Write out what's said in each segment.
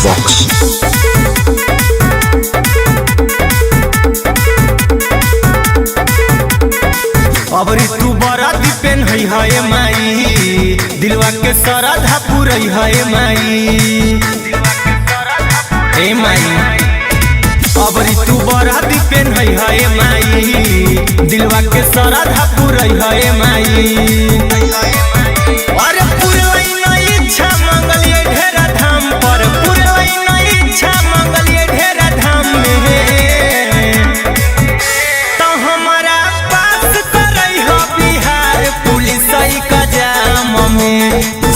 Box. अबरी तू बड़ा दीपेन है है माई, दिलवा के श्रद्धा पुरई है माई। हे माई, अबरी तू बड़ा दीपेन है है माई, दिलवा के श्रद्धा पुरई है माई। अरे पुरई न इच्छा मंगलिए ढेरा धाम पर, पुरई न इच्छा मंगलिए ढेरा धाम में। तो हमारा पास करई हो बिहार पुलिस का जाम में,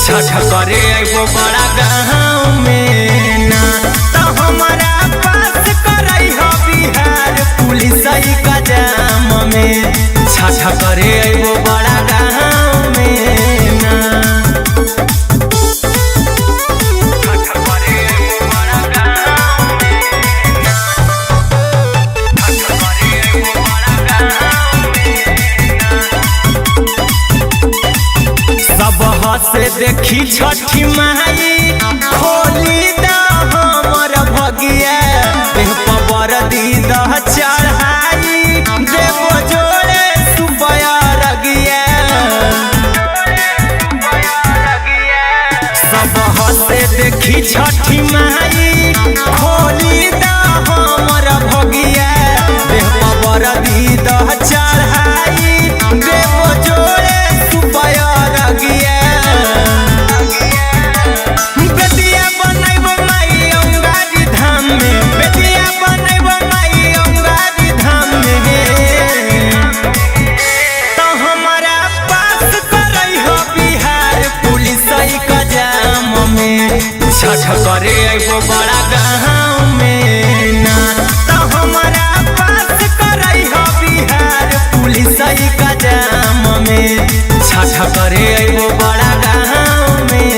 छठ करे अइबो बड़ा गाँव में ना। तो हमारा पास करई हो बिहार पुलिस का जाम में, छठ करे अइबो बड़ा गाँव में ना। छठ करे अइबो बड़ा गाँव में ना। छठ करे अइबो बड़ा गाँव में ना। सब हसे देखी छठी माई, खोली द हमर भगिया, देह पर दी दह चढ़ाई, देव जोड़े सुपया रगिया। सब हसे देखी छठी माई, खोली द हमर भगिया, देह पर दी दह चढ़ाई, देव जोड़े सुपया रगिया। बेटिया बनैबो माई अंगारी धाम में, बेटिया बनैबो माई अंगारी धाम में। तो हमारा पास करई हो बिहार पुलिस का जाम में, छठ करे अइबो बड़ा गाँव में ना। तो हमारा पास करई हो बिहार पुलिस का जाम में, छठ करे अइबो बड़ा गाँव में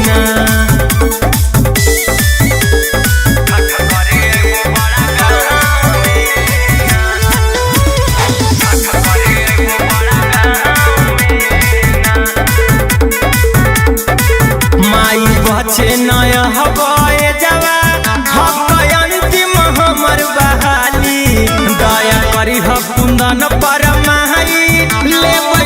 ना। छठ करे अइबो बड़ा गाँव में ना। छठ करे अइबो बड़ा गाँव में ना। माई बचे नय हबे जवा हक अंतिम हमर बहाली, दया करी ह कुंदन पर माई, लेबै